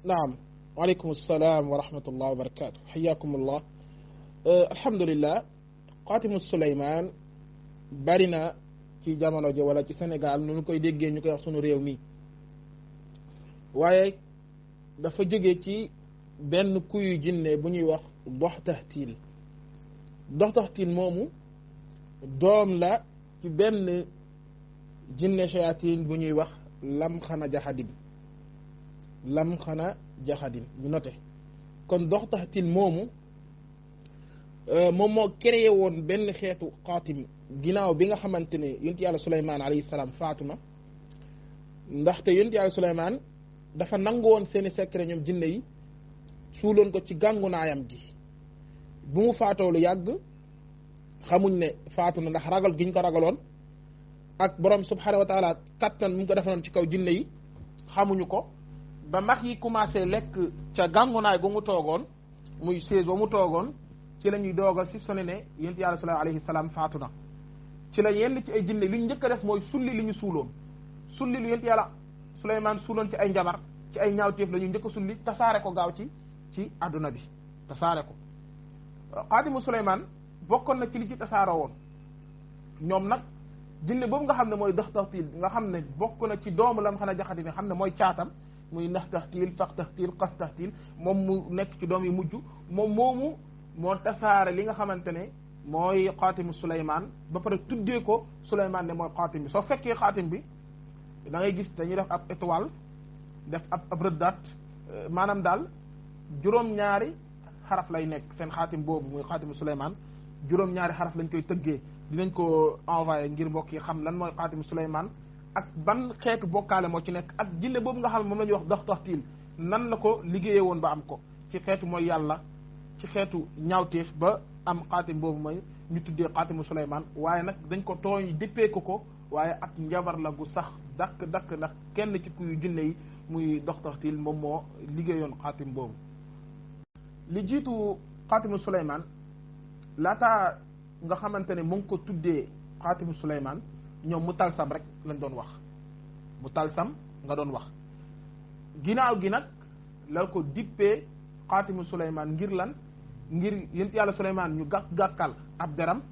نعم. وعليكم السلام ورحمة الله وبركاته. حياكم الله. الحمد لله. قاتم سليمان barina ci jamono ji wala ci Sénégal nu koy déggee ñu koy wax sunu réew mi waaye dafa jóge ci benn kuyu jinne bu ñuy wax dox taxtiil moomu doom la ci benn jinne shayatin bu ñuy wax lamxana jaxadin ñu noté kon dox taxtiil moomu moom moo créé woon benn xeetu xaatim ginnaaw bi nga xamante ne yonent yàlla Suleymaan alayhi salaam faatu na ndaxte yonent yàlla Suleymaan dafa nangu woon seeni secret ñoom jinne yi suuloon ko ci gàngunaayam gi bu mu faatoo lu yàgg xamuñ ne faatu na ndax ragal giñ ko ragaloon ak borom subhaanahu wa taala kattan mu ko defaloon ci kaw jinne yi xamuñu ko ba max yi commencé lekk ca gàngunaay gu mu toogoon muy chaise ba mu toogoon ci la ñuy doogal si sone ne yonent yàlla Suleymaan alayhi salaam faatu na ci la yenn ci ay jinne li ñu njëkk a def mooy sulli li ñu suuloon sulli lu yonent yàlla Suleymaan suuloon ci ay njabar ci ay ñaawteef la ñu njëkk a sulli tasaare ko gaaw ci àdduna bi tasaare ko xaatimu Suleymaan bokkoon na ci li ci tasaaroo woon ñoom nag jinne boobu nga xam ne mooy dox taxtiil nga xam ne bokk na ci doomu lam xana jaxati ne xam ne mooy caatam muy nax taxtiil fax taxtiil xas taxtiil moom mu nekk ci doom yi mujj moom moomu moo tasaare li nga xamante ne mooy xaatimu Suleymaan ba pare tuddee ko Suleymaan ne mooy xaatim bi soo fekkee xaatim bi da ngay gis dañuy def ab étoile def ab rëddaat maanaam daal juróom-ñaari xaraf lay nekk seen xaatim boobu muy xaatimu Suleymaan juróom-ñaari xaraf lañ koy tëggee dinañ ko envoyé ngir mbokk yi xam lan mooy xaatimu Suleymaan ak ban xeetu bokkaale moo ci nekk ak jinne boobu nga xam ne moom la ñuy wax dox taxtiil nan la ko liggéeyee woon ba am ko ci xeetu mooy yàlla ci xeetu ñaawteef ba am xaatim boobu mooy ñu tuddee xaatimu Suleymaan waaye nag dañ ko tooñ dippee ko waaye ak njabar la gu sax dakk ndax kenn ci kuyu jinne yi muy dox taxtiil moom moo liggéeyoon xaatim boobu li jiitu xaatimu Suleymaan laata nga xamante ne mu ngi ko tuddee xaatimu Suleymaan ñoom mu talsam rek lañ doon wax mu talsam nga doon wax ginnaaw gi nag la ko dippee xaatimu Suleymaan ngir lan ngir yonent yàlla Suleymaan ñu gàkkal ab deram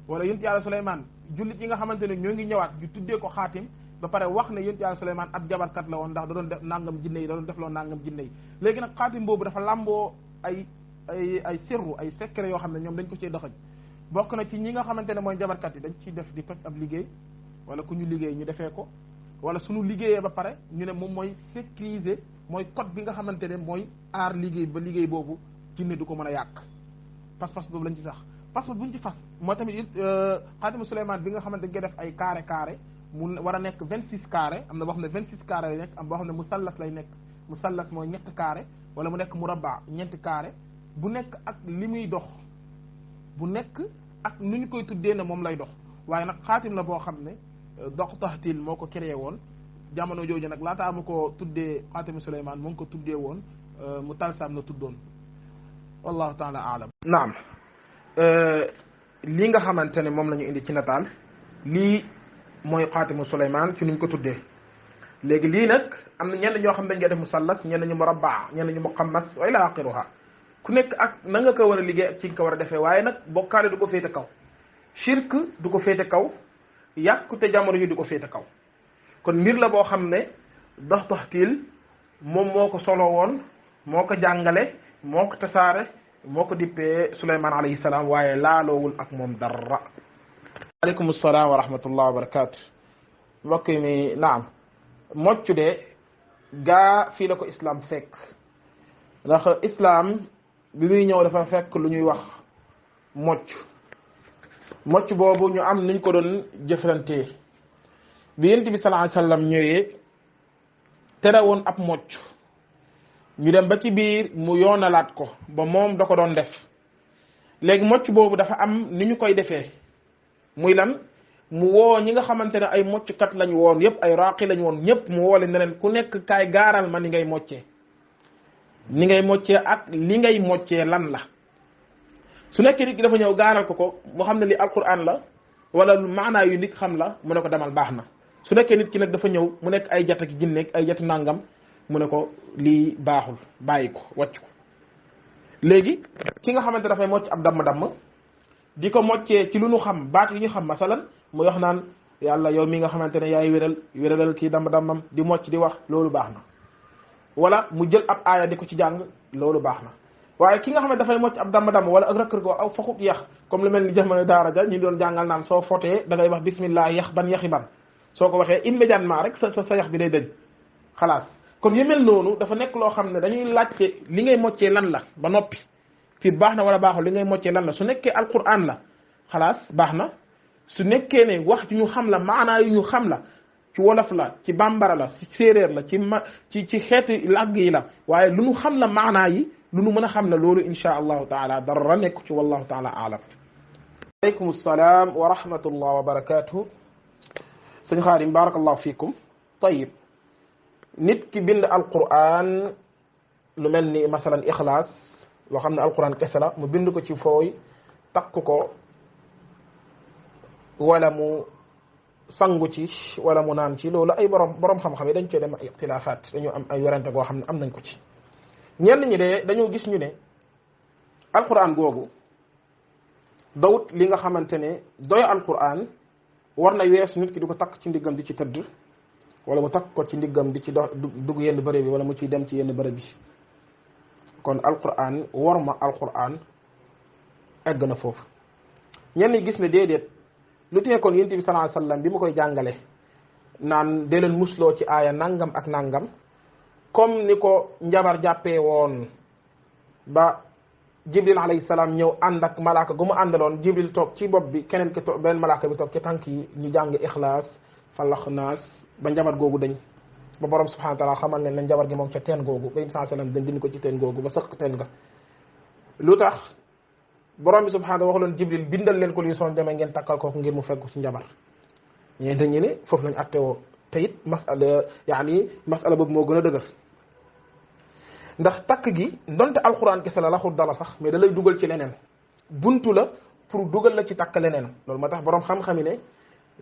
wala yonent yàlla Suleymaan jullit yi nga xamante ne ñoo ngi ñëwaat ñu tuddee ko xaatim ba pare wax ne yonent yàlla Suleymaan ab jabarkat la woon ndax da doon def nangam jinne yi da doon def loo nangam jinne yi léegi nag xaatim boobu dafa làmboo ay sirru ay secret yoo xam ne ñoom dañ ko cee doxañ bokk na ci ñi nga xamante ne mooy jabarkat yi dañ ciy def di toj ab liggéey wala ku ñu liggéey ñu defee ko wala suñu liggéeyee ba pare ñu ne moom mooy sécuriser mooy code bi nga xamante ne mooy aar liggéey ba liggéey boobu jinne du ko mën a yàq pas-pas boobu lañ ci sax pas-pas buñ ci fas moo tamit xaatimu Suleymaan bi nga xamante dañ koy def ay carré mu war a nekk 26 carré am na boo xam ne 26 carré lay nekk am boo xam ne musallas lay nekk musallas mooy ñetti carré wala mu nekk murabba ñeenti carré bu nekk ak li muy dox bu nekk ak nu ñu koy tuddee ne moom lay dox waaye nag xaatim la boo xam ne dox taxtiil moo ko créé woon jamono jooju nag laataa mu ko tuddee xaatimu Suleymaan mu ngi ko tuddee woon mu talsam la tuddoon wallahu taala alam naam lii nga xamante ne moom la ñu indi ci nataal lii mooy xaatimu Suleymaan ci nuñ ko tuddee léegi lii nag am na ñenn ñoo xam dañ koy def musallas ñenn ñu murabba ñenn ñu muqammas wa ila axiruha ku nekk ak na nga ko war a liggéey ak ci nga ko war a defee waaye nag bokkaale du ko féete kaw shirk du ko féete kaw yàqute jamono yi du ko féete kaw kon mbir la boo xam ne dox taxtiil moom moo ko solo woon moo ko jàngale moo ko tasaare moo ko dippee Suleymaan alayhi salaam waaye laaloowul ak moom dara aleykum salaam wa rahmatullah wa barakatu mbokk mi naam moccu de gaa fii la ko islam fekk ndax islam bi muy ñëw dafa fekk lu ñuy wax mocc boobu ñu am nuñ ko doon jëflantee bi yonent bi sallallahu alayhi wasallam ñëwee tere woon ab mocc ñu dem ba ci biir mu yoonalaat ko ba moom da ko doon def léegi mocc boobu dafa am ni ñu koy defee muy lan mu woo ñi nga xamante ne ay mocckat lañ woon yëpp ay raaqi lañ woon ñëpp mu woo leen ne leen ku nekk kaay gaaral ma ni ngay moccee ak li ngay moccee lan la su nekkee nit ki dafa ñëw gaaral ko mu xam ne li alquran la wala maanaa yu nit xam la mu ne ko demal baax na su nekkee nit ki nag dafa ñëw mu nekk ay jata ki jinne ay jatu nàngam mu ne ko lii baaxul bàyyi ko wàcc ko léegi ki nga xamante dafay mocc ab damm-damm di ko moccee ci lu ñu xam baat yi ñu xam masalan muy wax naan yàlla yow mi nga xamante ne yaay wéralal kii damm-dammam di mocc di wax loolu baax na wala mu jël ab aaya di ko ci jàng loolu baax na waaye ki nga xam ne dafay mocc ab damm-damm wala ak rëkkër goo aw faxut yax comme lu mel ni jamono daara ja ñu doon jàngal naan soo fotee da ngay wax bismillah yax ban yaxi ban soo ko waxee immédiatement rek sa yax bi day dëñ xalaas kon yu mel noonu dafa nekk loo xam ne dañuy laajte li ngay moccee lan la ba noppi fii baax na wala baaxul li ngay moccee lan la su nekkee alquran la xalaas baax na su nekkee ne wax ci ñu xam la maanaa yu ñu xam la ci wolof la ci bambara la ci séeréer la ci xeeti làgg yi la waaye lu ñu xam la maanaa yi lu ñu mën a xam la loolu insha allahu taala dara nekk ci wallahu taala aalam aleykum salaam wa rahmatullah wa barakatuhu sëñ Xaadim barakallahu fiikum tayib nit ki bind alquran lu mel ni masalan ixlaas loo xam ne alquran kese la mu bind ko ci fooy takk ko wala mu sangu ci wala mu naan ci loolu ay borom xam-xam yi dañ cee dem ay ixtilaafaat dañu am ay werante goo xam ne am nañ ko ci ñenn ñi de dañoo gis ñu ne alquran googu dawut li nga xamante ne doy alquran war na weesu nit ki di ko takk ci ndiggam di ci tëdd wala mu takk ko ci ndiggam di ci dugg yenn bërëb bi wala mu ciy dem ci yenn bërëb bi kon alquran war ma alquran egg na foofu ñenn ñi gis ne déedéet lu tee kon yonent bi sallallahu alayhi wasallam bi mu koy jàngale naan dee leen musloo ci aaya nangam ak nangam comme ni ko njabar jàppee woon ba jibril alayhi salaam ñëw ànd ak malaaka gu mu àndaloon jibril toog ci bopp bi keneen ki toog beneen malaaka bi toog ci tànk yi ñu jàng ixlaas falax naas ba njabar googu dañ ba borom subhanahu wa taala xamal ne njabar gi moom ca teen googu ba sallallahu alayhi wasallam dañ dindi ko ci teen googu ba sëq teen nga lu tax borom bi subhanahu wa waxuloon jibril bindal leen ko lii soon demee ngeen takkal kooku ngir mu fekk ci njabar ñeen dañu ne foofu lañ attewoo te it masala yaani masala boobu moo gën a dëgër ndax takk gi ndonte alquran kese la laxul dala sax mais da lay dugal ci leneen buntu la pour dugal la ci takk leneen loolu moo tax borom xam-xam yi ne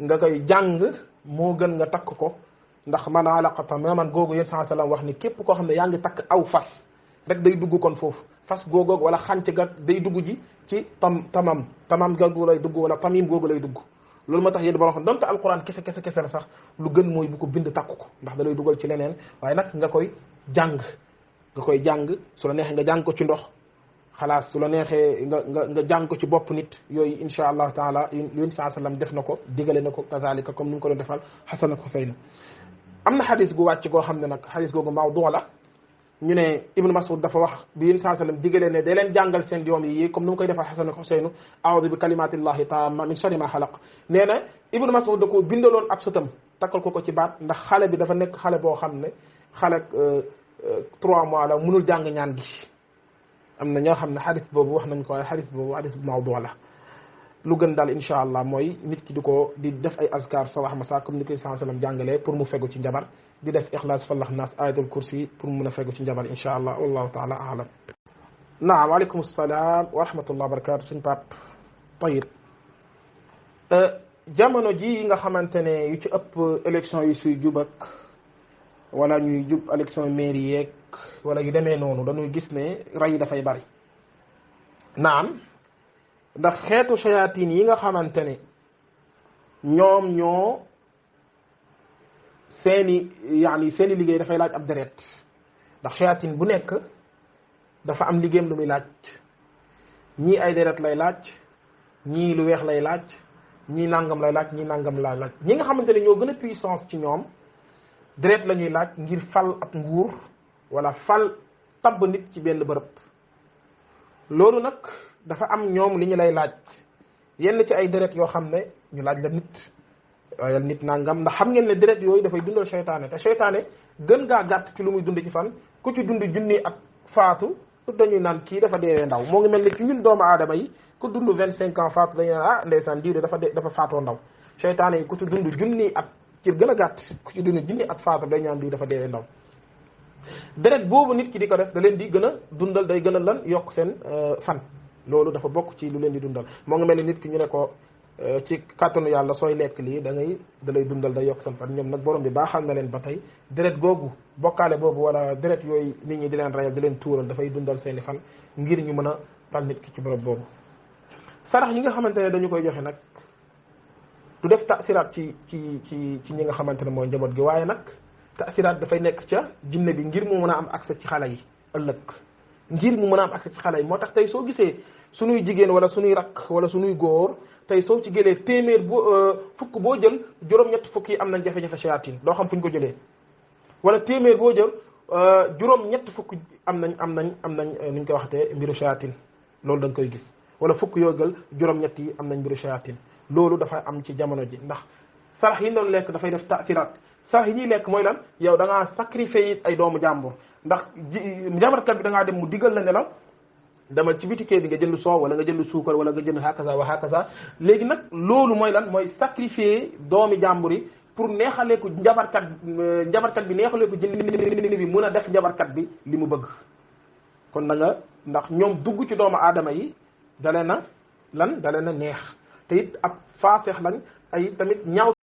nga koy jàng moo gën nga takk ko ndax man alaqa tamaman googu yéen saa sallam wax ni képp koo xam ne yaa ngi takk aw fas rek day dugg kon foofu fas googoog wala xànc ga day dugg ji ci tamam googu lay dugg wala tamim googu lay dugg loolu moo tax yéen borom xam donte alquran kese la sax lu gën mooy bu ko bind takk ko ndax da lay dugal ci leneen waaye nag nga koy jàng su la neexee nga jàng ko ci ndox xalaas su la neexee nga jàng ko ci bopp nit yooyu insha allahu taala yéen saa sallam def na ko digale na ko kazalika comme ni mu ko doon defal Hasan ak Husayn am na xadis gu wàcc goo xam ne nag xadis googu mawdu la ñu ne Ibnu Mas'ud dafa wax bi yéen saa sallam digale ne da leen jàngal seen doom yi comme ni mu koy defal Hasan ak Husayn a'udhu bi kalimatillahi taamma min sharri ma xalaq nee na Ibnu Mas'ud da ko bindaloon ab sëtam takkal ko ci baat ndax xale bi dafa nekk xale boo xam ne xale 3 mois la mënul jàng ñaan gi am na ñoo xam ne xadis boobu wax nañ ko waaye xadis boobu xadis bu mawdu la lu gën daal insha allah mooy nit ki di def ay azkar sabax masa comme ni koy sallallahu alayhi wasallam jàngalee pour mu fegu ci njabar di def ixlaas fallax naas ayatul kursi pour mu mën a fegu ci njabar insha allah wallahu taala aalam naam waaleykum salaam wa rahmatullah wa barakatu suñ pap tayib jamono ji nga xamante ne yu ci ëpp élection yi suy jubak wala ñuy jub élection mairie yeeg wala yu demee noonu dañuy gis ne rey dafay bari naam ndax xeetu shayatin yi nga xamante ne ñoom ñoo seeni liggéey dafay laaj ab deret ndax shayatin bu nekk dafa am liggéeyam lu muy laaj ñii ay deret lay laaj ñii lu weex lay laaj ñii nangam lay laaj ñii nangam lay laaj ñi nga xamante ne ñoo gën a puissance ci ñoom deret la ñuy laaj ngir fal ab nguur wala fal tabb nit ci benn bërëb loolu nag dafa am ñoom li ñu lay laaj yenn ci ay deret yoo xam ne ñu laaj la nit waaye nit nangam ndax xam ngeen ne deret yooyu dafay dundal seytaane te seytaane gën ngaa gàtt ci lu muy dund ci fan ku ci dund junni at faatu dañuy naan kii dafa deewee ndaw moo ngi mel ni ci ñun doomu aadama yi ku dund 25 ans faatu dañuy naan ndeysaan diw de dafa faatoo ndaw seytaane yi ku ci dund junni at ci gën a gàtt ku ci dund junni at faatu dañu naan diw dafa deewee ndaw deret boobu nit ki di ko def da leen di gën a dundal day gën a lan yokk seen fan loolu dafa bokk ci lu leen di dundal moo ngi mel ni nit ki ñu ne ko ci kàttanu yàlla sooy lekk lii da lay dundal day yokk sam fan ñoom nag borom bi baaxal na leen ba tey deret googu bokkaale boobu wala deret yooyu nit ñi di leen rayal di leen tuural dafay dundal seeni fan ngir ñu mën a tal nit ki ci bërëb boobu sarax yi nga xamante ne dañu koy joxe nag du def tasiraat ci ñi nga xamante ne mooy njaboot gi waaye nag tasiraat dafay nekk ca jinne bi ngir mu mën a am accès ci xale yi ëllëg ngir mu mën a am accès ci xale yi moo tax tey soo gisee sunuy jigéen wala sunuy rakk wala sunuy góor tey soo ci jëlee téeméer fukk boo jël juróom-ñett fukk yi am nañ jafe-jafe shayatin doo xam fu ñu ko jëlee wala téeméer boo jël juróom-ñett fukk am nañ nu ñu koy waxatee mbiru shayatin loolu da nga koy gis wala fukk yoo jël juróom-ñett yi am nañ mbiru shayatin loolu dafay am ci jamono ji ndax sarax yi doon lekk dafay def taasiraat sarax yi ñuy lekk mooy lan yow da ngaa sacrifier ay doomu jàmbur ndax njabarkat bi da ngaa dem mu digal la ne la dama ci bitikee bi nga jënd soow wala nga jënd suukar wala nga jënd hakaza wa hakaza léegi nag loolu mooy lan mooy sacrifier doomi jàmbur yi pour neexalee ko njabarkat bi neexalee ko jinne bi mun a def njabarkat bi li mu bëgg kon na nga ndax ñoom dugg ci doomu aadama yi dalee na neex te it ab faaseex lañ ay tamit ñaaw